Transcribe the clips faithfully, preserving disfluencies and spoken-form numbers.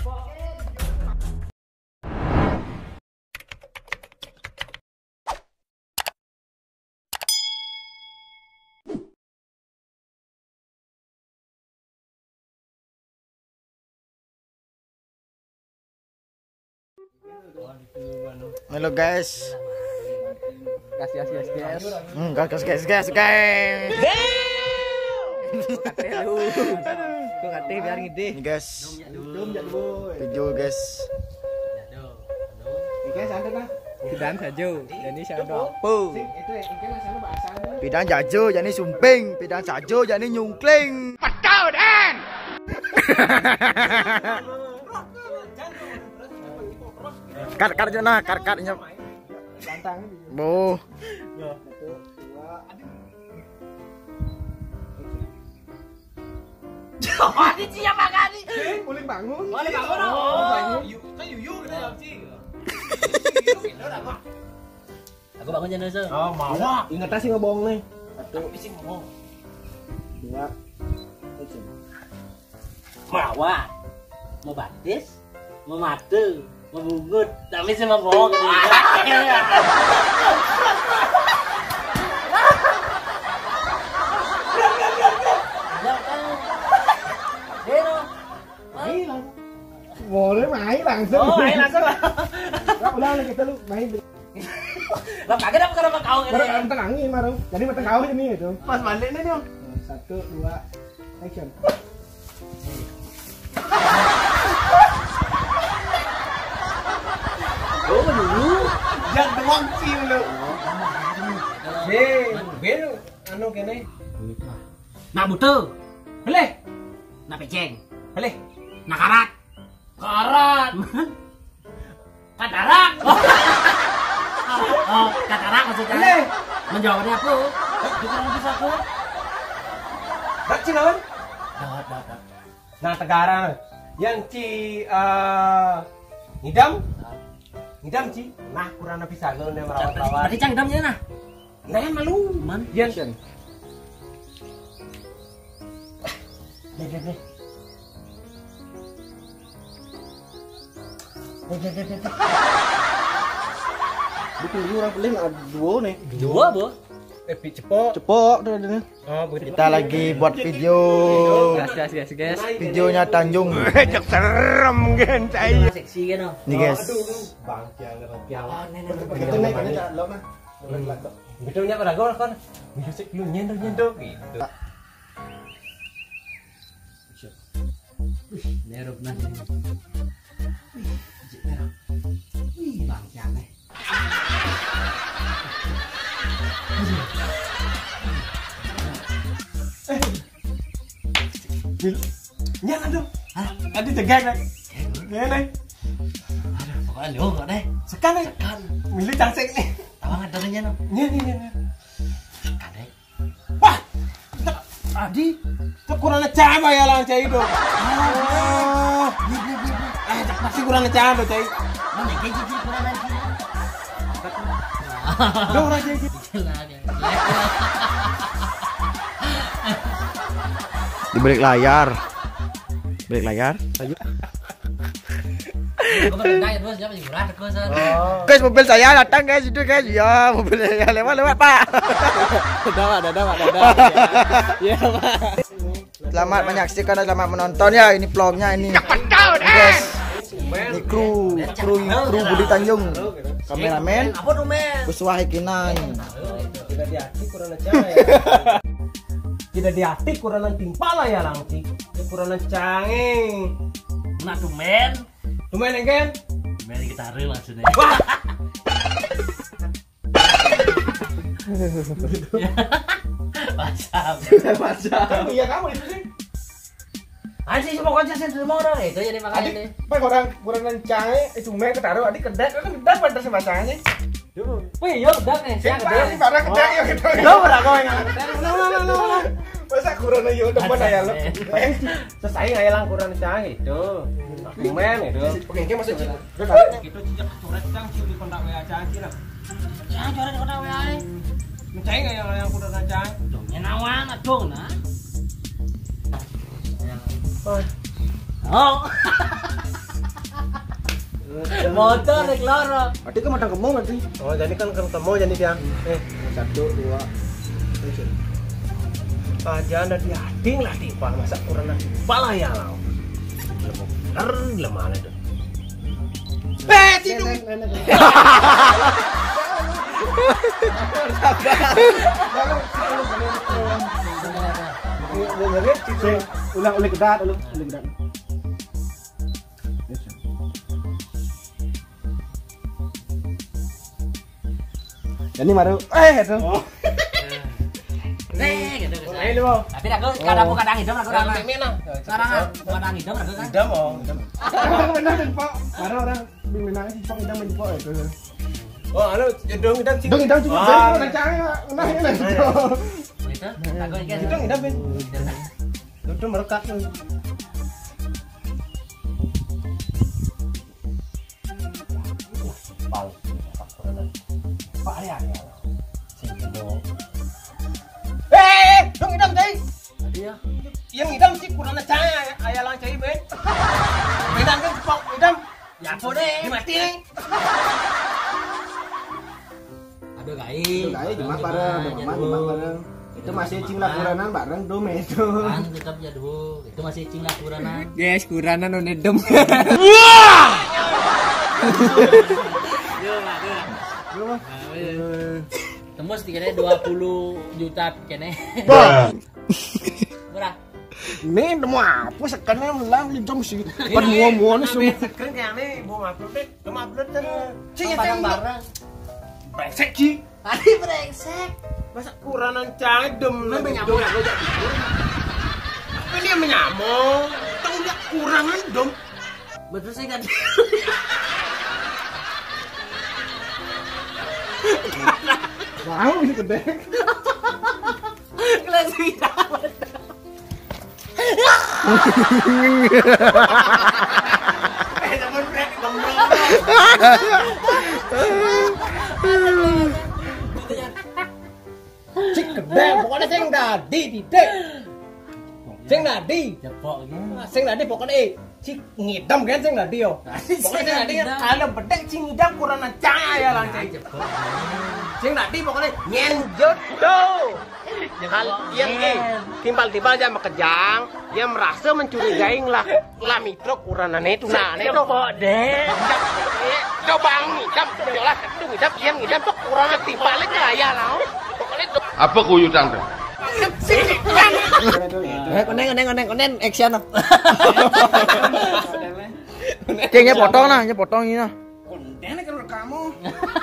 Halo guys. Gas, gas, gas, gas. Hmm, gas, gas, gas, gas, guys. Kate lu. Kok kate biar ngide. Ini guys. Video guys. Ikan santai lah. Pidan sajo. Jadi santai apa? Sing, itu ya, ikan sana bahasa aja. Pidan jajo, jadi sumping. Pidan sajo, jadi nyungkling. Pedo, Den. Kat, kat, Jona, kat, kat, nyep. Tantang. Boh. Ya, satu, dua. Ini siapa kali? Boleh bangun. Boleh bangun. Oh, bangun. Yu, kan Yuyu kita yang cing. Aku bangun jangan so. Oh, mawa. Ingat sih ngomong nih. Satu. Tapi sih ngomong. Dua. Action. Mawa. Mau batis, mau mate, mau bungut. Tapi sih mau bohong. Ya, kan. Deno. Main langsung. Boleh main langsung. Oh, main langsung lah. Lah, ulang lagi kita lu main. Lah, kagak apa kenapa kau ini? Baru kan tenangin, baru. Jadi mau kau ini itu. Pas balik nih, Nyong. Nah, satu, dua, action. Oh, dulu. Yang doang sih lu. Hei, bel, anu kene. Nak butuh. Boleh. Nak peceng. Boleh. Nak karat. Karat. Katarak. Oh, katarak maksudnya. Boleh. Menjawabnya apa? Kita bisa aku. Dak sih lawan. Dawat, dawat, dawat. Nah, tegara. Yang ci eh, ngidam. Ngidam ci. Nah, kurang lebih sana udah merawat-rawat. Berarti cang ngidamnya nah. Nah, malu. Man. Yan. Action. Deh, deh, deh. Deh, deh, deh, deh, deh. Betul, orang paling ada dua nih. Dua, Bo. Eh, pi cepok. Cepok tuh, ini. Oh, begitu. Kita lagi buat video. Gas, gas, gas, gas. Videonya Tanjung. Cek serem kan saya. Seksi kan, oh. Nih, guys. Aduh, Bang, jangan, Bang. Oh, nih, nih, nih. Begitu nih, kita lo nah. Betul nya pada gol kan. Musik lu nyendo nyendo gitu. Wih, nerok nah. Wih, jek nerok. Wih, Bang, jangan. Eh. Bil, nyala dong. Hah? Tadi tegang kan? Tegang. Aduh, pokoknya lu kok deh. Sekan ya? Sekan. Milih cangsik nih. Tawangan tadinya no. Nih, nih, nih, nih. Sekan deh. Wah, tadi. Kurang ajar ya lah cai itu. Ah, pasti kurang ajar tuh cai. Mana kayak gitu kurang ajar. Udah orang cai. Di balik layar. Balik layar. Lanjut. Guys, mobil saya datang, guys, itu, guys. Ya, mobil saya lewat, lewat, Pak. Dadah, Pak, dadah, Pak, dadah. Ya, Pak. Selamat menyaksikan dan selamat menonton ya, ini vlognya ini. Guys, ini kru, kru, kru Budi Tanjung, kameramen. Apa tuh, men? Kuswah Ikinan. Tidak di hati kurang ajar ya. Tidak di hati kurang timpala ya langti. Kurang canggih. Nah, tuh, men. Tuh, men, kan? Men kita hari maksudnya. Wah. Pasang. Pasang. Iya, kamu itu sih. Anjir, semua kocak sih, semua orang itu jadi makanya nih. Pak, orang kurang lencang, itu meh ketaruh, adik kedek, kan kedek pada sih bacanya. Wih, yo, kedek nih. Siapa sih pada kedek ya gitu? Lo berapa kau yang ngerti? No, no, no, no, no. Masa kurang yo depan ya lo. Selesai nggak ya lang kurang lencang itu. Main itu. Oke, oke, masuk sih. Itu jejak coret cang sih di kontak W A cang sih lah. Cang coret kontak W A. Mencai nggak yang yang kuda cang? Dongnya nawan adong nah. Oh. Motor rek loro. Ati ke matang kemo berarti. Oh, jadi kan ketemu jadi dia. Eh, satu, dua, tiga. Ah, jangan ada di ating lah timpal masa kurang pala ya lau. Bener lemah itu. Eh, tidur. Ulang, ulang kedat, ulang, ulang kedat. Jadi baru, eh, itu. Oh. Eh, gitu, gitu. Tapi aku kadang aku kadang hidup aku kadang. Kadang kadang hidup aku kan. Hidup, oh, hidup. Aku pernah jempol, baru orang bimbingan jempol, hidup jempol itu. Oh, anu, jedong hidup sih. Dong hidup juga, ah, baru orang cari, nah, ini lah, gitu. Gitu, aku ingat. Jedong hidup, Ben. Duduk merekat tuh. Pal, Pak Kurana. Pak, ya, ya. Sing kena. Eh, dong hidup, Cai. Tadi ya. Yang hidup sih kurang aja, ayah lang cai, Ben. Hidup kan cepok, hidup. Ya, apa deh? Dimati, nih. Aduh, gaib. Aduh, gaib, Jumat bareng, aduh, Jumat bareng. Itu masih cing lakuranan bareng dom itu. Kan tetap ya dulu. Itu masih cing lakuranan. Guys, kuranan udah dom. Wah! Yo, Mak, yo. Berapa? Nah, iya. Tembus tiga dua puluh juta kene. Bah. Murah. Ini nemu apa sekarang melang di dom sih. Pan mua-mua nih semua. Sekarang kayak aneh, mau ngupload deh. Mau ngupload kan. Cing, barang-barang. Brengsek, Ci. Tadi brengsek. Masa kuranan cai dom. Lu menyambung ya, gua jadi. Apa dia menyambung? Tahu dia kuranan dom. Betul sih kan. Wow, ini gede. Kelas kita. Cik gede, pokoknya sing dadi, Didik. Sing dadi. Cepok gitu. Sing dadi pokoknya, eh, cik ngidam kan sing dadi yo. Pokoknya sing dadi kalau bedek sing ngidam kurang aja ya lang cik. Sing dadi pokoknya nyenjot tuh. Hal yang, eh, timpal-timpal aja sama kejang, yang merasa mencurigai lah. Lah, mitro kuranane itu, nah, itu. Cepok, Dek. Coba ngidam, jelas itu ngidam, yang ngidam tuh kurang timpal itu lah, ya, lah. Pokoknya itu. Apa kuyutan tuh? Eh, konen, konen, konen, konen, action, no. Cek, nya potong nah, nya potong ini nah. Konten kalau kamu.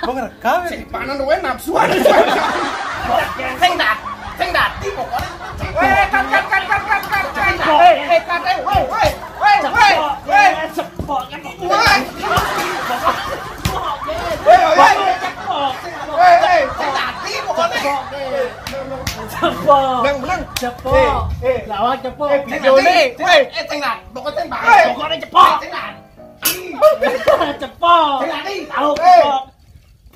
Mau ngerekam ya? Sing panan wae nafsuan. Sing dat-, sing dadi pokoknya. Weh, kat, kat, kat. Eh, eh, kat, eh, weh, weh, weh, weh, weh. Cepok, cepok, cepok. Weh. Weh, weh. Cepok, cepok. Weh, weh, sing dadi pokoknya. Cepok. Menang, menang. Cepok. Eh, eh. Lawak cepok. Eh, video nih. Weh, eh, sing dat-, pokoknya sing dat-, pokoknya cepok. Sing dat-, Cepok. Sing lagi. Tahu, eh, cepok.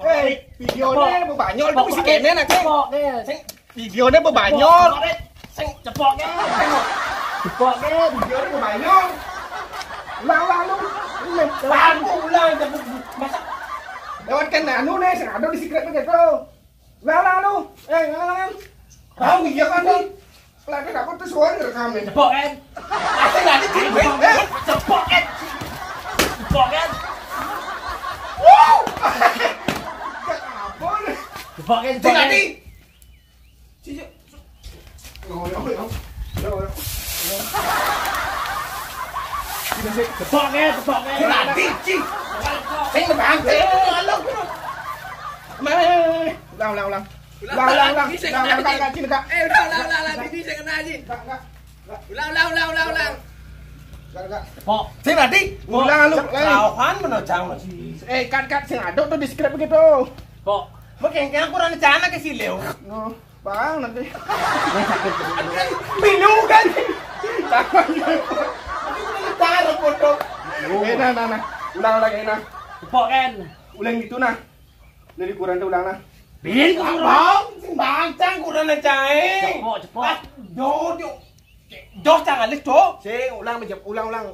Eh, videone bebanyol tuh si kene nak, Ceng. Cepok, Ceng. Sing videone bebanyol. Cepok, Ceng. Cepok, Ceng. Cepok, Ceng. Videone bebanyol. Ulang, ulang lu. Ulang, ulang, ulang. Masa lewat kan anu nih, sing ada di secret gitu. Ulang, ulang lu. Eh, ulang, ulang. Tahu iya kan nih. Lagi aku tuh suara ngerekamnya. Cepok kan? Asli lagi cepok kan? Cepok kan? Cepok kan? Wow! Apa nih? Cepok kan? Cepok kan? Tadi. Sini. Oh, ya, ya. Ya, ya. Sini, sini. Cepok kan? Cepok kan? Tadi, Ci. Sing bangke. Halo. Mana? Ulang, ulang, ulang. Ulang, ulang, ulang. Ulang, ulang, ulang, ulang, ulang. Eh, ulang, ulang, ulang, ulang. Ini saya kena aja. Enggak, enggak. Ulang, ulang, ulang, ulang, ulang. Enggak, enggak. Pok. Sing tadi. Ulang lu. Lauhan menojang masih. Eh, kat, kat, sing ada tuh di script begitu. Pok. Mau kengkeng aku rencana ke si Leo. No, bang nanti. Minum kan. Tangan. Taruh foto. Eh, nah, nah, nah. Ulang lagi, nah. Pok kan. Ulang gitu, nah. Dari kurang tuh ulang lah. Bin, bang, sing bang, cang kurang aja, eh. Cepok, cepok. Ah, do, do. Do, cang alis, do. Sing, ulang, ulang, ulang.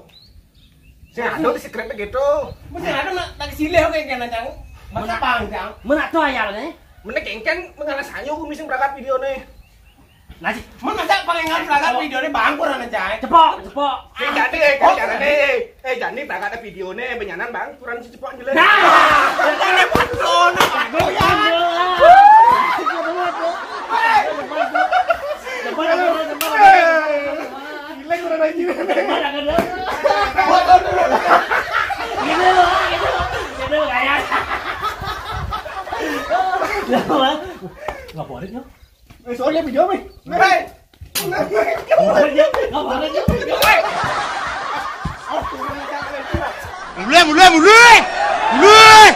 Sing ada di secret gitu. Mesti ada nak tak silih oke kena cang. Masa bang cang. Mana tuh ayah nih? Mana kengken mengalah sanyo aku mesti berangkat video nih. Nah, sih. Mana masa pengen berangkat video nih bang kurang aja. Cepok, cepok. Eh jadi eh kan cara nih. Eh jadi berangkat video nih benyanan bang kurang si cepok jelek. Nah, ini pun Gila kurang aja. Ngapain ya? Eh, soalnya video nih. Mulai, mulai, mulai, mulai.